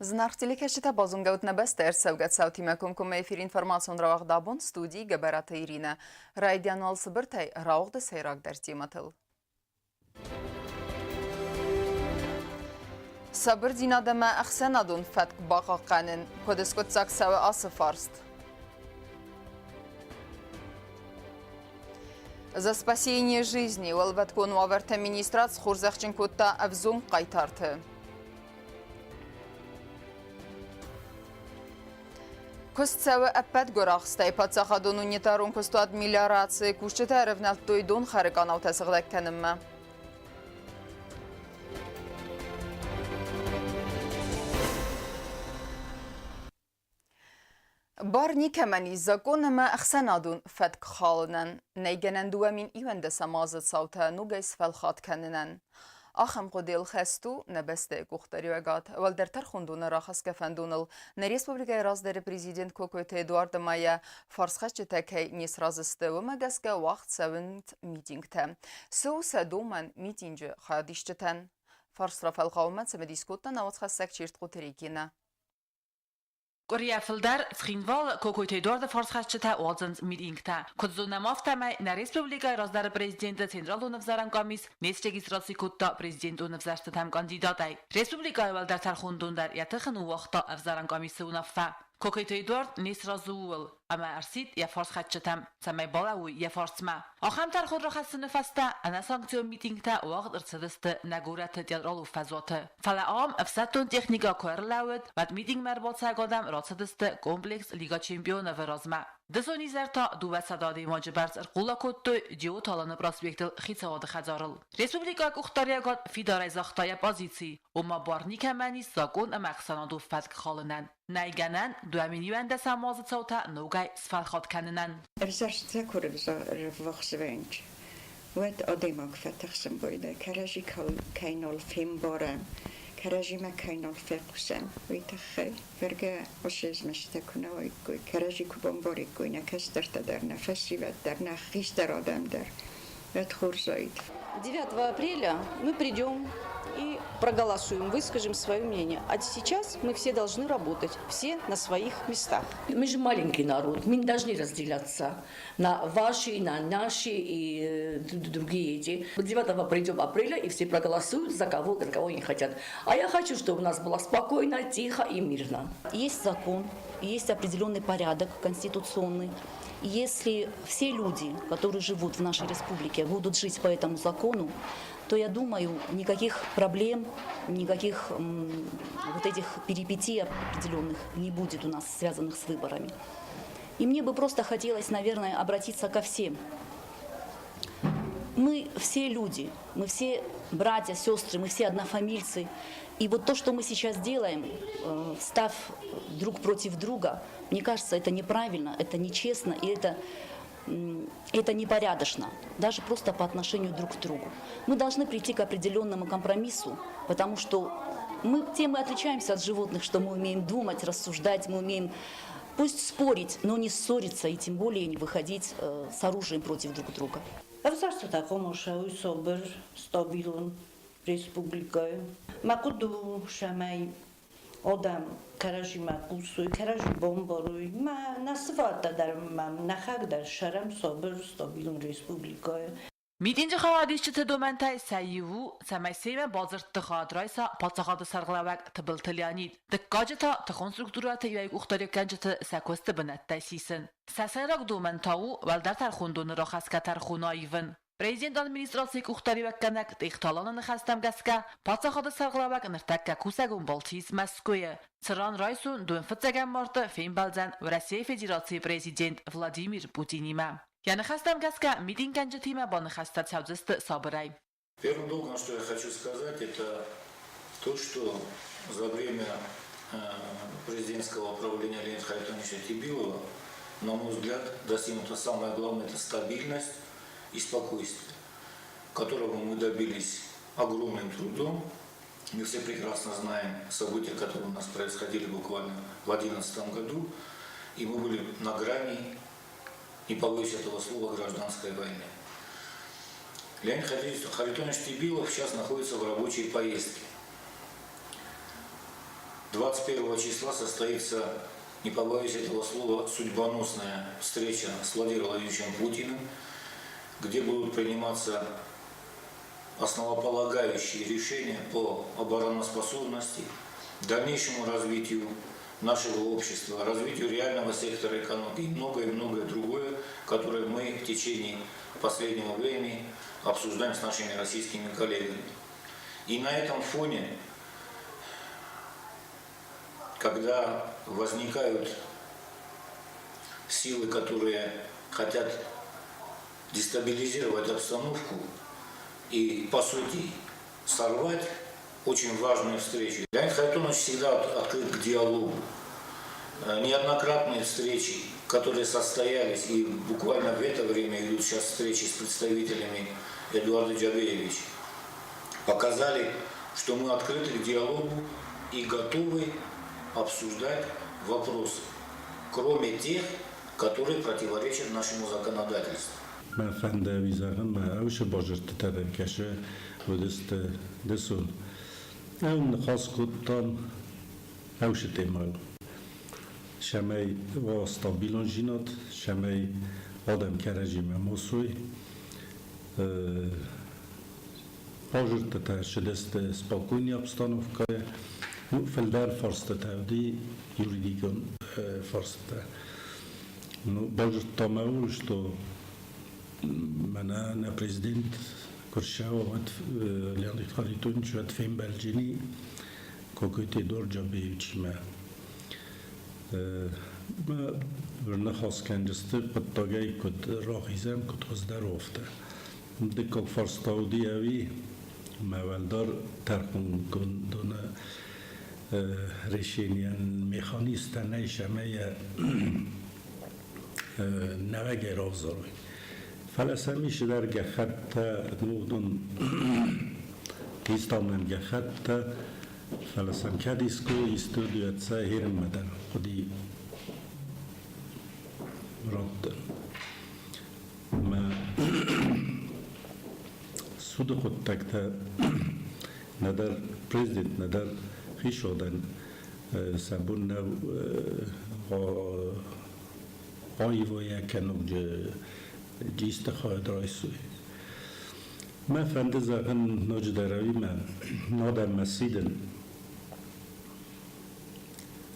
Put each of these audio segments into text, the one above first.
Зынаргъ телекӕсджытӕ, базонгӕут нӕ бӕстӕ ӕрцӕугӕ цаутимӕ комкоммӕ эфир информацион рауагъд абон студийы Гӕбӕраты Иринӕ. Райдиан уал цыбыртӕй рауагъды сӕйрагдӕр темӕтыл. Сабырдзинад ӕмӕ ӕхсӕнадон фӕтк бахъахъхъӕнын. Куыд скъуыддзаг цӕуы ацы фарст? За спасение жизни уӕлвӕткон уавӕртӕ министрад схорзӕхджын кодта ӕвзонг хъайтарты. Куыст цӕуы ӕппӕт гуырахстӕй. Паддзахадон унитарон куыстуат мелиорацийы кусджытӕ ӕрӕвнӕлдтой донхӕры къанаутӕ сыгъдӕг кӕнынмӕ. Бар никӕмӕн ис закъон ӕмӕ ӕхсӕнадон фӕтк халынӕн. Нӕй гӕнӕн 2021 азы цаутӕ ногӕй сфӕлхат кӕнынӕн. Ахӕм хъуыдыйыл хӕст у нӕ бӕстӕйы къухдариуӕгад. Уӕлдӕр тӕрхондоны рахӕсгӕ фӕндоныл нӕ республикӕйы раздӕры президент Кокойты Эдуарды ма йӕ фарсхӕцджытӕ кӕй не сразы сты, уымӕ гӕсгӕ уагъд цӕуынц митингтӕ. Цы у сӕ домӕн митинджы хайадисджытӕн? Фарст рафӕлгъауынмӕ цымыдис кодта науӕдзхӕссӕг Чертхъоты Регинӕ. Къуырийӕ фылдӕр Цхинвалы Кокойты Эдуарды фарсхӕцджытӕ уадзынц митингтӕ. Куыд зонӕм, афтӕмӕй нӕ республикӕйы раздӕры президенты Централон ӕвзарӕн къамис не срегистраци кодта президентон ӕвзӕрстытӕм кандидатӕй. Республикӕйы уӕлдӕр тӕрхондон дӕр йӕ тыхы ныууагъта ӕвзарӕн къамисы уынаффӕ. Кокойты Эдуард не сразы ууыл, ӕмӕ ӕрсидт йӕ фарсхӕцджытӕм, цӕмӕй балӕууой йӕ фарсмӕ. Ахӕм тӕрхон рахӕссыны фӕстӕ ӕнӕсанкцион митингтӕ уагъд ӕрцыдысты нӕ горӕты театралон фӕзуаты. Фӕлӕ ам ӕфсӕддон техникӕ куы ӕрлӕууыд, уӕд митингмӕ ӕрбацӕуӕг адӕм рацыдысты комплекс Лига чемпионов-ы размӕ. Дысон изӕр та 200 адӕймаджы бӕрц ӕрхъула кодтой Джиоталаны проспектыл Хицауады хӕдзарыл. Республикӕйы къухдариуӕгад фидарӕй загъта йӕ позици, ома бар никӕмӕн ис закъон ӕмӕ ӕхсӕнадон фӕтк халынӕн. Нӕй гӕнӕн, 2021 азы цаутӕ ногӕй сфӕлхат кӕнынӕн. Ӕвзӕрстытӕ куы рыввахс вӕййынц, уӕд адӕймаг фӕтыхсын байдайы, кӕрӕдзи кӕй нал фембарӕм, кӕрӕдзимӕ кӕй нал фехъусӕм, уый тыххӕй. Бӕргӕ уыцы змӕстытӕ куы нӕ уаиккой, кӕрӕдзи куы бамбариккой нӕ кӕстӕртӕ дӕр, нӕ фӕсивӕд дӕр, нӕ хистӕр адӕм дӕр, уӕд хорз уаид. 9 апреля мы придем и проголосуем, выскажем свое мнение. А сейчас мы все должны работать, все на своих местах. Мы же маленький народ, мы не должны разделяться на ваши, на наши и другие эти. 9 придем апреля и все проголосуют за кого, за кого они хотят. А я хочу, чтобы у нас было спокойно, тихо и мирно. Есть закон, есть определенный порядок конституционный. Если все люди, которые живут в нашей республике, будут жить по этому закону, то, я думаю, никаких проблем, никаких вот этих перипетий определенных не будет у нас, связанных с выборами. И мне бы просто хотелось, наверное, обратиться ко всем. Мы все люди, мы все братья, сестры, мы все однофамильцы. И вот то, что мы сейчас делаем, став друг против друга, мне кажется, это неправильно, это нечестно и это непорядочно, даже просто по отношению друг к другу. Мы должны прийти к определенному компромиссу, потому что мы тем и отличаемся от животных, что мы умеем думать, рассуждать, мы умеем пусть спорить, но не ссориться и тем более не выходить с оружием против друг друга. Ӕвзӕрстытӕ хъуамӕ сӕуой сабыр, стабилон республикӕйы. Мӕ хъуыды у, цӕмӕй адӕм кӕрӕдзимӕ хъусой, кӕрӕдзи бамбарой. Мӕ нӕ сывӕллӕттӕ дӕр мӕм нӕхӕг дӕр сӕрӕм сабыр, стабилон республикӕйы. Митинджы хайадисджыты домӕнтӕй сӕ иу у, цӕмӕй семӕ бадзырдты хайад райса паддзахады сӕргълӕууӕг Тыбылты Леонид. Дыккаджы та тыхон структурӕты иуӕй къухдариуӕггӕнджыты сӕ куысты бынӕттӕй сисын. Сӕ сӕйраг домӕн та у уӕлдӕр тӕрхондоны рахӕсгӕ тӕрхон аивын. Президент администрацийы къухдариуӕггӕнӕг Тъехталаны ныхӕстӕм гӕсгӕ, паддзахады сӕргълӕууӕг ныртӕккӕ кусӕгон балцы ис Мӕскуыйы, цыран райсом донфыццӕгӕм марты фембӕлдзӕн Уӕрӕсейы Федерацийы президент Владимир Путинимӕ. Йӕ ныхӕстӕм гӕсгӕ, митинггӕнджытимӕ баныхӕстӕ цӕудзысты сабырӕй. Первым долгом, что я хочу сказать, это то, что за время президентского правления Леонида Харитоновича Тибилова, на мой взгляд, достигнуто самое главное – это стабильность и спокойствие, которого мы добились огромным трудом. Мы все прекрасно знаем события, которые у нас происходили буквально в 2011 году, и мы были на грани, не побоюсь этого слова, гражданской войны. Леонид Харитонович Тибилов сейчас находится в рабочей поездке. 21 числа состоится, не побоюсь этого слова, судьбоносная встреча с Владимиром Владимировичем Путиным, где будут приниматься основополагающие решения по обороноспособности, дальнейшему развитию нашего общества, развитию реального сектора экономики и многое-многое другое, которое мы в течение последнего времени обсуждаем с нашими российскими коллегами. И на этом фоне, когда возникают силы, которые хотят дестабилизировать обстановку и, по сути, сорвать очень важную встречу. Леонид Харитонович всегда открыт к диалогу. Неоднократные встречи, которые состоялись, и буквально в это время идут сейчас встречи с представителями Эдуарда Джабеевича, показали, что мы открыты к диалогу и готовы обсуждать вопросы, кроме тех, которые противоречат нашему законодательству. Мӕ фӕндӕуи зӕгъын, мӕ ӕвсы базырдтытӕ дӕр кӕсы уыдысты дысон. Ӕу ныхас кодтам ӕвсы темӕйыл. Цӕмӕй уа стабилондзинад, цӕмӕй адӕм кӕрӕдзимӕ ма суой. Базырдтытӕ ссыдысты спокойный обстановкӕйы. Фылдӕр фарстытӕ уыди юридикон фарстытӕ. Ну, базыдтам ӕу, что мӕнӕ нӕ президент куы рцӕуа, уӕд Леонид Харитонович уӕд фембӕлджыни Кокойты Эдуард Джабеевичимӕ. Ныхас кӕнджысты хъуыддагӕй куыд рахизӕм, куыд хуыздӕр у, афтӕ. Дыккаг фарста уыди ӕви мӕ уӕлдӕр тӕрхонгондоны решенийӕн механизмтӕ нӕй, цӕмӕй йӕ нӕуӕгӕй равзарой. Фӕлӕ сӕм ис дӕр гӕххӕттӕ, ногдон хъистамӕн гӕххӕттӕ, фӕлӕ сӕм кӕд искуы исты сӕ херынмӕ дӕр хъуыди раттын. Мӕ суды хъуыддӕгтӕ нӕдӕр президент, нӕдӕр хицауадӕн сӕ бон нӕу аивайӕ кӕнон исты хайад райсой. Мӕ фӕнды зӕгъын ноджыдӕр ӕви мӕ адӕммӕ сидын,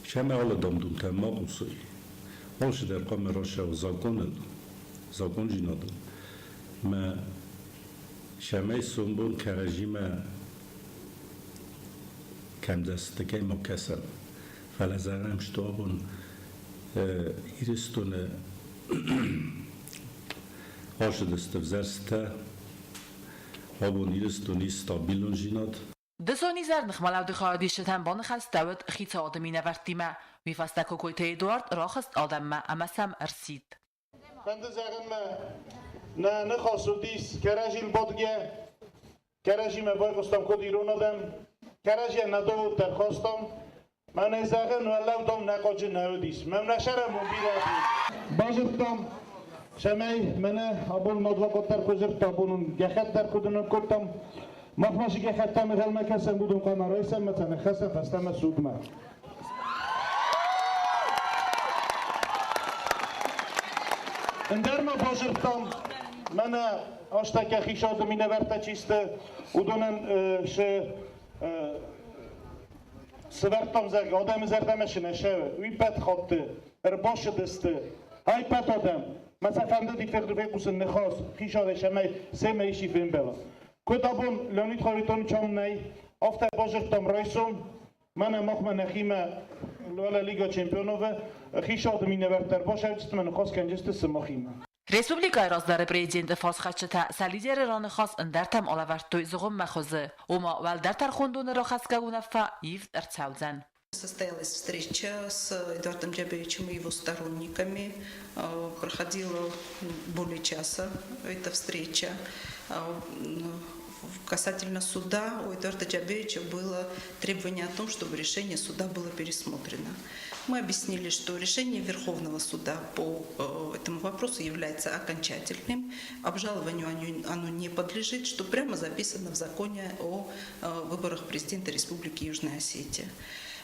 цӕмӕй алы дам-думтӕм ма хъусой. Алчидӕр хъуамӕ рацӕуа законыл, закондзинадыл. Мӕ цӕмӕй сомбон кӕрӕдзимӕ кӕмдзӕстытӕй ма кӕсӕм. Фӕлӕ зӕгъӕм, что абон Ирыстоны ацыдысты ӕвзӕрстытӕ, абон Ирыстон ис стабилондзинад. Дысон изӕр ныхмӕлӕуды хайадисджытӕн баныхӕстӕуыд хицауады минӕвӕрттимӕ. Уый фӕстӕ Кокойты Эдуард рахызт адӕммӕ ӕмӕ сӕм ӕрсидт. Фӕнды зӕгъынмӕ, нӕ ныхас уыдис кӕрӕдзийыл бадгӕ, кӕрӕдзимӕ байхъуыстам куыд ирон адӕм, кӕрӕдзийӕн нӕ довод ӕрхастам. Мӕнӕй зӕгъын, уӕллӕудом нӕ хъуаджы нӕ уыдис. Мӕн нӕ сӕрӕмон бирӕ базыдтам, цӕмӕй мӕнӕ абон адвокат дӕр куы дзырдта, абон ын гӕххӕтт дӕр куыд кодтам, махмӕ цы гӕххӕттӕм ӕнхъӕлмӕ кӕсӕм, уыдон хъуамӕ райсӕм ӕмӕ сӕ ныххӕссӕм фӕстӕмӕ судмӕ. Ӕндӕр ма базыдтам, мӕнӕ астӕккӕ хицауады минӕвӕрттӕ чи сты, уыдонӕн цы сывӕрдтам, зӕгъгӕ, адӕмы зӕрдӕмӕ цы нӕ цӕуы, уый ппӕт хатты ӕрбацыдысты. Ай ппӕт адӕм, мӕ сӕ фӕндыди фехъусын ныхас хицауадӕй, цӕмӕй семӕ исчи фембӕла. Куыд абон Леонид Харитонович ам нӕй, афтӕ базыдтам райсом, мӕнӕ махмӕ нӕхимӕ Луала Лига Чемпионовы хицауады минӕвӕрттӕ ӕрбацӕудзысты мӕ ныхас кӕнджысты сымахимӕ. Республикӕйы раздӕры президенты фарсхӕцджытӕ сӕ лидеры раныхас ӕндӕртӕм алӕвӕрдтой зыгъуыммӕ хуызы, ома уӕлдӕр тӕрхондоны рахӕсгӕ уынаффӕ ивд ӕрцӕудзӕн. Состоялась встреча с Эдуардом Джабеевичем и его сторонниками. Проходила более часа эта встреча. Касательно суда у Эдуарда Джабеевича было требование о том, чтобы решение суда было пересмотрено. Мы объяснили, что решение Верховного суда по этому вопросу является окончательным, обжалованию оно не подлежит, что прямо записано в законе о выборах президента Республики Южная Осетия.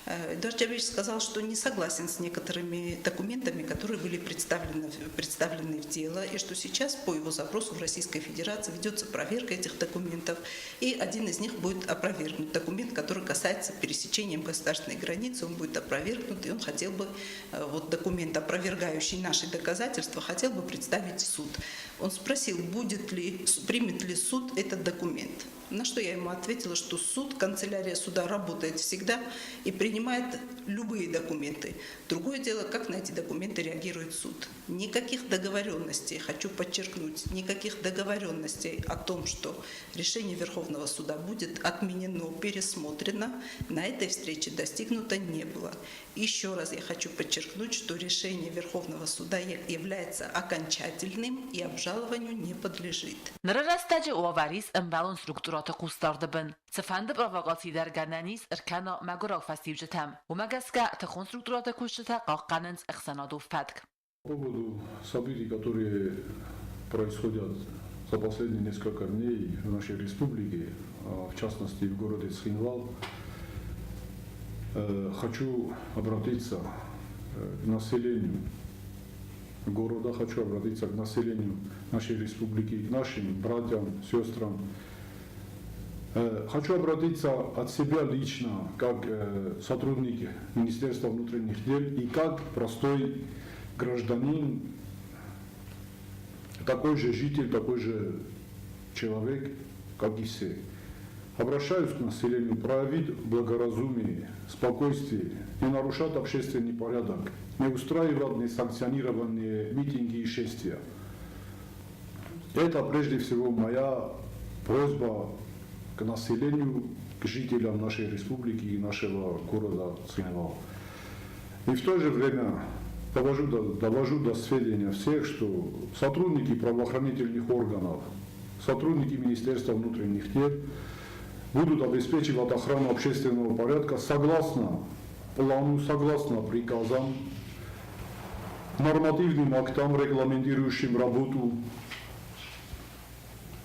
Эдуард Джабиевич сказал, что не согласен с некоторыми документами, которые были представлены в дело, и что сейчас по его запросу в Российской Федерации ведется проверка этих документов, и один из них будет опровергнут. Документ, который касается пересечения государственной границы, он будет опровергнут, и он хотел бы, вот документ, опровергающий наши доказательства, хотел бы представить в суд. Он спросил, примет ли суд этот документ. На что я ему ответила, что суд, канцелярия суда работает всегда и принимает любые документы. Другое дело, как на эти документы реагирует суд. Никаких договоренностей, хочу подчеркнуть, никаких договоренностей о том, что решение Верховного суда будет отменено, пересмотрено, на этой встрече достигнуто не было. Еще раз я хочу подчеркнуть, что решение Верховного суда является окончательным и обжалованию не подлежит. Ныры рӕстӕджы уавӕр ис ӕмбӕлон структурӕты хъусдарды бын. Цыфӕнды провокаци дӕр гӕнӕн ис ӕркӕна мӕгуырау фӕстиуджытӕм. Уымӕ гӕсгӕ тыхон структурӕты кусджытӕ хъахъхъӕнынц ӕхсӕнадон фӕтк. По поводу событий, которые происходят за последние несколько дней в нашей республике, в частности в городе Цхинвал, хочу обратиться к населению города, хочу обратиться к населению нашей республики, к нашим братьям, сестрам. Хочу обратиться от себя лично, как сотрудник Министерства внутренних дел и как простой гражданин, такой же житель, такой же человек, как и все. Обращаюсь к населению проявить благоразумие, спокойствие, не нарушать общественный порядок, не устраивать несанкционированные митинги и шествия. Это прежде всего моя просьба к населению, к жителям нашей республики и нашего города Цхинвал. И в то же время довожу до сведения всех, что сотрудники правоохранительных органов, сотрудники Министерства внутренних дел будут обеспечивать охрану общественного порядка согласно плану, согласно приказам, нормативным актам, регламентирующим работу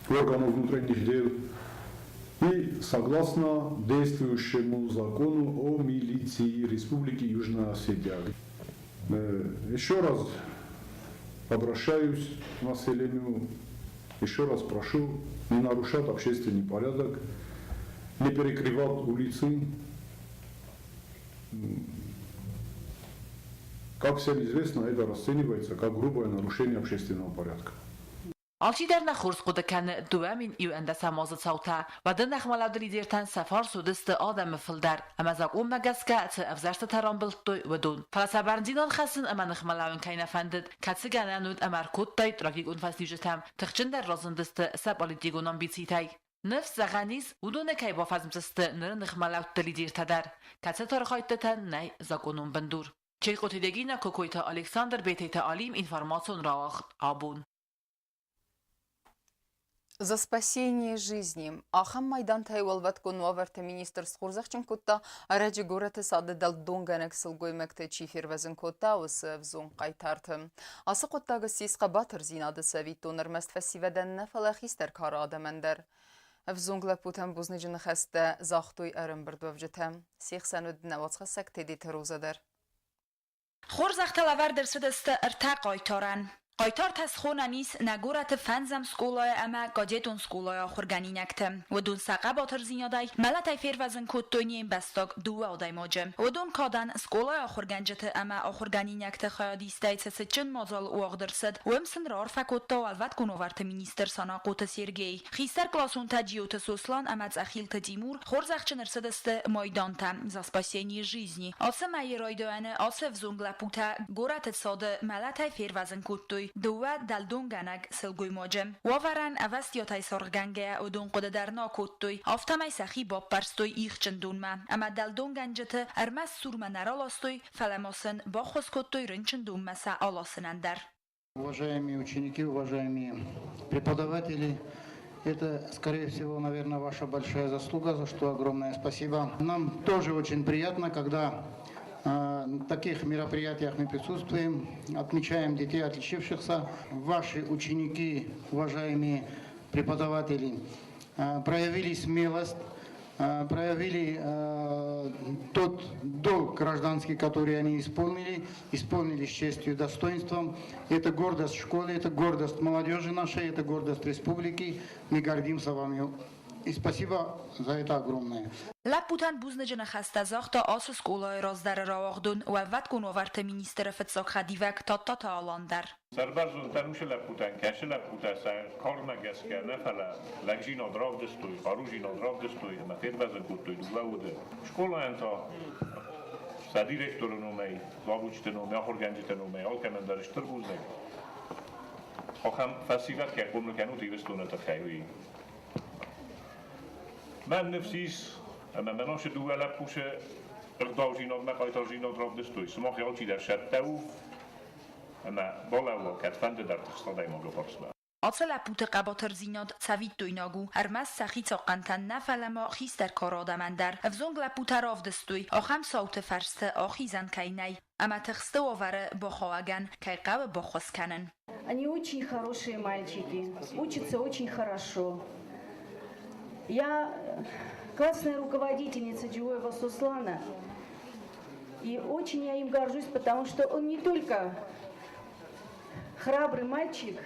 органов внутренних дел и согласно действующему закону о милиции Республики Южная Осетия. Еще раз обращаюсь к населению, еще раз прошу не нарушать общественный порядок, не перекрывать улицы. Как всем известно, это расценивается как грубое нарушение общественного порядка. Алчидӕр нӕ хорз хъуыды кӕны 2011 азы цаутӕ. Уӕды ныхмӕлӕуды лидертӕн сӕ фарс уыдысты адӕмы фылдӕр, ӕмӕ закъонмӕ гӕсгӕ цы ӕвзӕрстытӕ рамбылдтой, уыдон. Фӕлӕ сӕ бӕрндзинад хӕссын ӕмӕ ныхмӕлӕууын кӕй нӕ фӕндыд, кӕцы гӕнӕн уыд ӕмӕ ӕркодтаид трагикон фӕстиуджытӕм, тыхджындӕр разындысты сӕ политикон амбицитӕй. Ныфс зӕгъӕн ис, уыдоны кӕй бафӕзмдзысты ныры ныхмӕлӕудты лидертӕ дӕр, кӕцыты архайдтытӕн нӕй закъонон бындур. Чехъоты Регина, Кокойты Александр, Бететы Алим, информацион рауагъд «Абон». За спасение жизни. Ахӕм майдантӕй уӕлвӕткон уавӕрты министр схорзӕхджын кодта, ӕрӕджы горӕты цады дӕлдонгӕнӕг сылгоймӕгты чи фервӕзын кодта, уыцы ӕвзонг хъайтарты. Ацы хъуыддаг ссис хъӕбатырдзинады цӕвиттон ӕрмӕст фӕсивӕдӕн нӕ, фӕлӕ хистӕр кары адӕмӕн дӕр. Ӕвзонг лӕппутӕн бузныджы ныхӕстӕ загътой ӕрӕмбырдуӕвджытӕ. Се хсӕн уыд нӕ уацхӕссӕг Тедеты Роза дӕр. Хорзӕхтӕ лӕвӕрд ӕрцыдысты ӕртӕ хъайтарӕн. Хъайтартӕ схонӕн ис нӕ горӕты фӕндзӕм скъолайы ӕмӕ кадетон скъолайы ахуыргӕнинӕгты. Уыдон сӕ хъӕбатырдзинадӕй мӕлӕтӕй фервӕзын кодтой не мбӕстаг дыууӕ адӕймаджы. Уыдон кадӕн скъолайы ахуыргӕнджыты ӕмӕ ахуыргӕнинӕгты хайадистӕй цы цытджын мадзал уагъд ӕрцыд, уым сын раарфӕ кодта уӕлвӕткон уавӕрты министр Санахъоты Сергей. Хистӕркъласонтӕ Джиоты Сослан ӕмӕ Цъӕхилты Тимур хорзӕхджын ӕрцыдысты майдантӕ «За спасение жизни». Ацы мӕйы райдайӕны ацы ӕвзонг лӕппутӕ горӕты цады мӕлӕтӕй фервӕзын кодтой дыууӕ дӕлдонгӕнӕг сылгоймаджы. Уавӕрӕн ӕвӕстиатӕй саргъгӕнгӕйӕ уыдон хъуыды дӕр нӕ кодтой, афтӕмӕй сӕхи баппӕрстой ихджын донмӕ ӕмӕ дӕлдонгӕнджыты ӕрмӕст сурмӕ нӕ раластой, фӕлӕ ма сын баххуыс кодтой рынчындонмӕ сӕ аласынӕн дӕр. Уважаемые ученики, уважаемые преподаватели, это, скорее всего, наверное, ваша большая заслуга, за что огромное спасибо. Нам тоже очень приятно, когда на таких мероприятиях мы присутствуем, отмечаем детей, отличившихся. Ваши ученики, уважаемые преподаватели, проявили смелость, Проявили тот долг гражданский, который они исполнили, исполнили с честью и достоинством. Это гордость школы, это гордость молодежи нашей, это гордость республики. Мы гордимся вами. И спасибо за это огромное. Лӕппутӕн бузныджы ныхӕстӕ загъта ацы скъолайы раздӕры рауагъдон уӕлвӕткон уавӕрты министры фыццаг хӕдивӕг Тадтаты Алан дӕр. Сӕрбӕрзонддӕр уыцы лӕппутӕн, кӕцы лӕппутӕ сӕ кармӕ гӕсгӕ нӕ, фӕлӕ лӕгдзинад равдыстой, хъарудзинад равдыстой ӕмӕ фервӕзын кодтой дыууӕ уды. Скъолайӕн та сӕ директоры номӕй, завучты номӕй, ахуыргӕнджыты номӕй алкӕмӕн дӕр стыр бузныг. Ахӕм фӕсивӕд кӕй хъомыл кӕнут Ирыстоны тыххӕй, уый. Мӕн ныфс ис, ӕмӕ мӕ носы дыууӕ лӕппусы ӕгъдаудзинадмӕ хъайтардзинад равдыстой. Сымах алчидӕр цӕттӕ у ӕмӕ балӕууа кӕдфӕнды дӕр тыхст адӕймагы фарсмӕ. Ацы лӕппуты хъӕбатырдзинад цӕвиттойнаг у, ӕрмӕст сӕхи цахъхъӕнтӕн нӕ, фӕлӕ ма хистӕр кары адӕмӕн дӕр. Ӕвзонг лӕппутӕ равдыстой, ахӕм цауты фӕрсты ахизӕн кӕй нӕй, ӕмӕ тыхсты уавӕры бахауӕгӕн кӕй хъӕуы баххуыс кӕнын. Они очень хорошие мальчики, учатся очень хорошо. Я классная руководительница Джиоева Суслана. И очень я им горжусь, потому что он не только храбрый мальчик,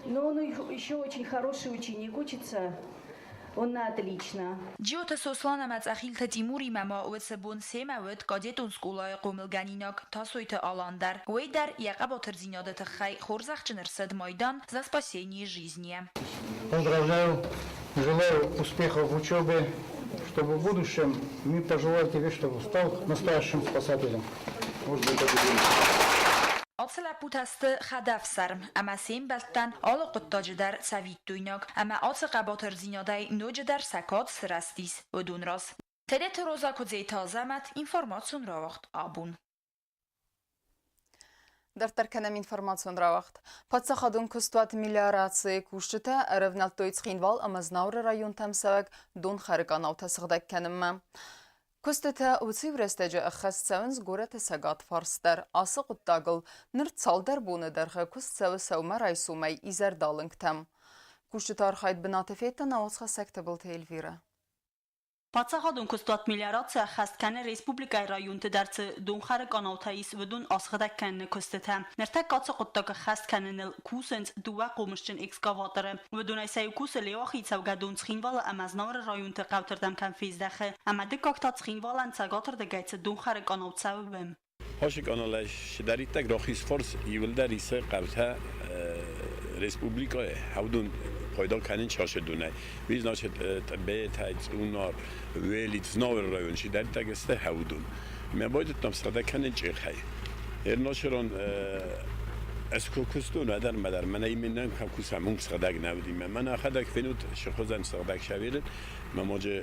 но он еще очень хороший ученик, учится он на отлично. Джиоты Сослан ӕмӕ Цъӕхилты Тимуримӕ ма уыцы бон семӕ уыд кадетон скъолайы хъомылгӕнинаг Тасойты Алан дӕр. Уый дӕр йӕ хъӕбатырдзинады тыххӕй хорзӕхджын ӕрцыд майдан «За спасение жизни». Поздравляю, желаю успехов в учебе, чтобы в будущем мы пожелали тебе, чтобы стал настоящим спасателем. Может быть, так и будет. Ацы лӕппутӕ сты хӕдӕфсарм ӕмӕ се мбӕлттӕн алы хъуыддаджы дӕр цӕвиттойнаг, ӕмӕ ацы хъӕбатырдзинадӕй ноджыдӕр сӕ кад сырӕзтис уыдон раз. Тедеты Роза Куыдзеты Азӕмӕт, информацион рауагъд Абон. Дарддӕр кӕнӕм информацион рауагъд. Паддзахадон куыстуат мелиорацийы кусджытӕ ӕрӕвнӕлдтой Цхинвал ӕмӕ Знауыры районтӕм цӕуӕг донхӕры къанаутӕ сыгъдӕг кӕнынмӕ. Куыстытӕ уыцы рӕстӕджы ӕххӕст цӕуынц горӕты цӕгат фарс дӕр. Ацы хъуыддагыл ныр цалдӕр боны дӕргъы куыст цӕуы сӕумӕрайсомӕй изӕрдалынгтӕм. Кусджыты архайд бынаты федта науӕдзхӕссӕг Тыбылты Эльвирӕ. Паддзахадон куыстуат мелиораци ӕххӕст кӕны республикӕйы районты дӕр цы донхӕры къанаутӕ ис, уыдон асыгъдӕг кӕныны куыстытӕ. Ныртӕккӕ ацы хъуыддаг ӕххӕст кӕныныл кусынц дыууӕ хъомысджын экскаваторы. Уыдонӕй сӕ иу кусы Леуахийы цӕугӕдон Цхинвалы ӕмӕ Знауыры районты хъӕутырдӕм кӕм фездӕхы, ӕмӕ дыккаг та Цхинвалӕн цӕгатырдыгӕй цы донхӕры къанау цӕуы, уым. Хоши къаналӕй цидӕриддӕр рахизфарс иууылдӕр исы хъӕутӕ республикӕйы хӕвдун пайда кӕнын часыдонӕй. Уый значит Тъбетӕй, Цъунар, Уелит, Знауыры район цидӕриддӕр сты хӕвдун. Мӕ байдыдтам сыгъдӕг кӕнын чъехӕй. Ернашырон ӕз куы куыстон, уӕдӕр мӕ дӕр мӕнӕ именнӕн кӕм кусӕм, уым сыгъдӕг нӕ уыди. Мӕ мӕхӕдӕг фенут, сыхуызӕн сыгъдӕг шавелын, мӕ моджы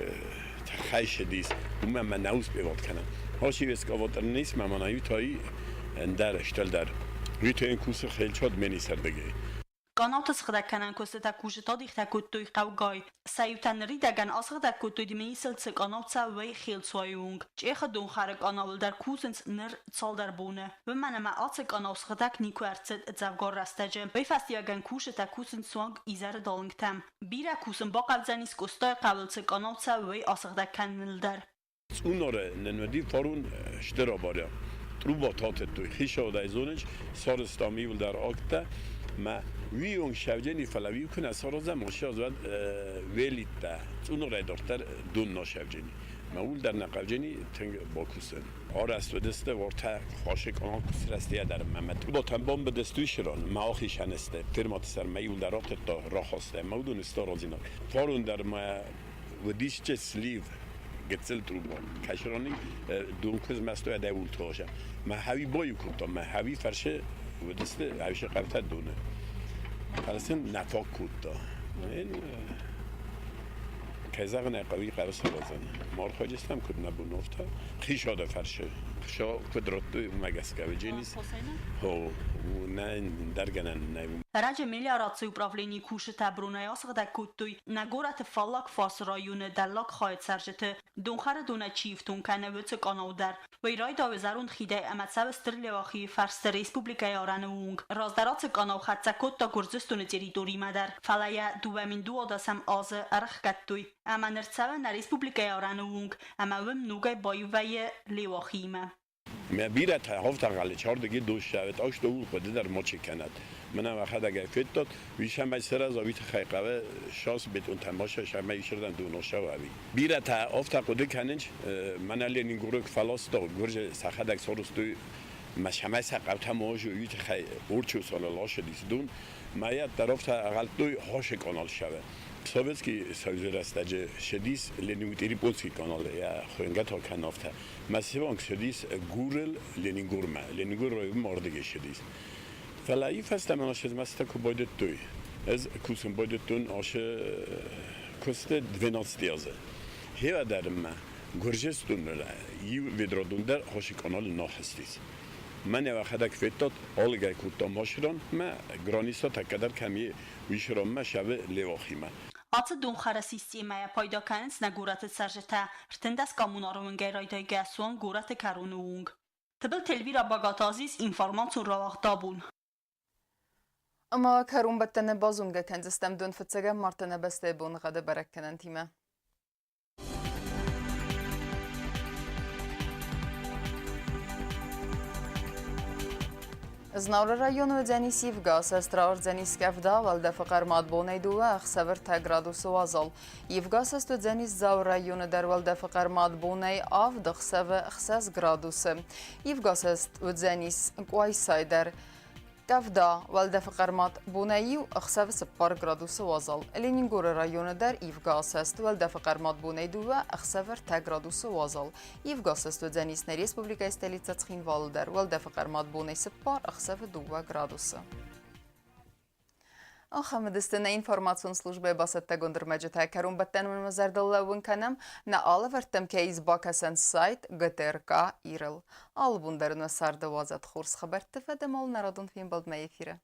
тыххӕй ссыдис, уымӕ мӕ нӕ успевал кӕнын. Хосивескъавотрнис мӕ мӕнӕ ютаи ӕндӕр стӕлдӕр. Ютаин кусы хелчод мени сӕрдыгӕй. Къанауты сыгъдӕг кӕнӕн куыстытӕ кусджытӕ адихтӕ кодтой хъӕугай. Сӕ иутӕ ныридӕгӕн асыгъдӕг кодтой Дменисы цы къанау цӕуы, Хелцуайы онг. Чъехы донхӕры къанауыл дӕр кусынц ныр цалдӕр боны. Уымӕн ӕмӕ ацы къанау сыгъдӕг никуы ӕрцыд дзӕвгар рӕстӕджы. Уый фӕстиуӕгӕн кусджытӕ кусынц суанг изӕры далынгтӕм. Бирӕ кусын бахъӕудзӕнис Къостайы хъӕуыл цы къанау цӕуы, уый асыгъдӕг кӕныныл дӕр. Цъунары нын уыди фарон стыр авария. Труба татыдтой, хицаудӕй зонынц, сарӕзтам иуылдӕр акттӕ, мӕ уый онг сӕвджени, фӕлӕ уый куы нӕ саразӕм, уыцы аз уӕд велиттӕ Цъунарӕй дарддӕр дон нӕ сӕвджени. Мӕ ул дӕр нӕ хъӕвджени тынг бакусын. Арӕзт уыдысты уартӕ хасы къанал куы сырӕзти дӕр мӕ трубатӕн бамбыдысты уыцы мӕ ахицӕн сты. Фирмӕты сӕрмӕ иуылдӕр ратыдта, рахаста мӕ уыдон сты аразинаг. Фарон дӕр мӕ уыдис слив гыццыл труба. Кӕсрони донкуыз мӕстой ӕдӕ ултоша. Мӕ хӕви бою кодта, мӕ хӕви фӕрсы уыдысты ӕвсы хъӕвтӕ доны. Фӕлӕ сын нӕ фаг кодта. Кӕй зӕгъын ӕй хъӕуы, хъӕуы саразын. Мархаджыстӕм куыд нӕ бон афтӕ. Хисады фӕрсы. Хса куыд радтой, уымӕ гӕсгӕ уыдженис. Хо, нӕ ӕндӕр гӕнӕн нӕй. Ӕрӕджы мелиорацийы управленийы кусджытӕ бронӕй асыгъдӕг кодтой нӕ горӕты фаллаг фарсы районы дӕллаг хайы цӕрджыты. Донхӕры донӕй чи ифтонг кӕны, уыцы къанау дӕр. Уый райдайы зӕронд хидӕй ӕмӕ цӕуы Стыр Леуахийы фӕрсты республикӕйы арӕны онг. Раздӕр ацы къанау хӕццӕ кодта Гуырдзыстоны территоримӕ дӕр, фӕлӕ йӕ 2012 азы ӕрӕхгӕдтой. Ӕмӕ ныр цӕуы нӕ республикӕйы арӕны онг ӕмӕ уым ногӕй баиу вӕййы Леуахиимӕ. Мӕ бирӕтӕ хафтагъали чардыги дощавет ашто хъуыды дӕр мачи кӕнӕд. Мӕнӕ уӕхӕдӕг ӕй федтат, уый сӕмӕй сырӕза, уый тыххӕй хъӕуы шас бетонтӕ маша сӕмӕ исырдӕм доносау ӕви. Бирӕтӕ афтӕ хъуыды кӕнынц, мӕнӕ Ленингоры куы фӕласта, гуырдзы сӕхӕдӕг сарӕзтой мӕ сӕмӕй сӕ хъӕутӕ ма уый тыххӕй Орчосаны ласыдис дон. Мӕ дӕр афтӕ ӕгъӕлдтой Хосы канал сӕвӕ. Советский Союзы рӕстӕджы ссыдис Ленингорский канал, йӕ хуынгӕ та кӕн афтӕ. Мӕ сыванг ссыдис Гурыл Ленингормӕ. Ленингор районмӕ ардыгӕй ссыдис. Фӕлӕ иу фӕстӕмӕ ссыдмӕ куы байдыдтой, ӕз кусын байдыдтон ацы куысты 12 азы. Хевӕдӕрмӕ Гуырдзыстоны иу ведра дон дӕр Хосы каналы нӕ хызтис. Мӕнӕ уӕхӕдӕг федтат, алыгӕй кодтам машинӕн, мӕ граница тӕккӕдӕр кӕм и, уый сыранмӕ сӕвы Леуахимӕ. Ацы донхӕры системӕйӕ пайда кӕнынц нӕ горӕты цӕрджытӕ 13 коммунары уынгӕй райдайгӕ суанг горӕты кӕроны онг. Тыбылты Эльвира Багаты Азиз, информацион рауагъд абон. Ӕмӕ кӕронбӕттӕны базонгӕ кӕндзыстӕм дон фыццӕгӕм марты нӕ бӕстӕйы боныгъӕды бӕрӕггӕнӕнтимӕ. Знауыры районы уыдзӕнис ивгӕ, цӕст къӕвда, уӕлдӕфы хъӕрмад бонӕй 2, ӕхсӕвы 3 градусы уазал. Ивгӕ цӕст уыдзӕнис Дзауы районы дӕр уӕлдӕфы хъӕрмад бонӕй 7, ӕхсӕвы 6 градусы. Ивгӕ цӕст уыдзӕнис Къуайсайы дӕр. Къӕвда, уӕлдӕфы хъӕрмад бонӕй 1, ӕхсӕвы 4 градусы уазал. Ленингоры районы дӕр ивгӕ асӕст, уӕлдӕфы хъӕрмад бонӕй 2, ӕхсӕвы 3 градусы уазал. Ивгӕ асӕст уыдзӕнис нӕ республикӕйы столицӕ Цхинвалы дӕр, уӕлдӕфы хъӕрмад бонӕй 4, ӕхсӕвы 2 градусы. Ахӕм уыдысты нӕ информацион службӕйы бацӕттӕгонд ӕрмӕджытӕ. Кӕронбӕттӕн уын мӕ зӕрдыл лӕууын кӕнӕм, нӕ алӕвӕрдтӕм кӕй ис бакӕсӕн сайт ГТРК Ирыл. Алы бон дӕр нӕ царды уадзӕд хорз хабӕртты фӕдӕмол народон фембӕлдмӕ эфиры.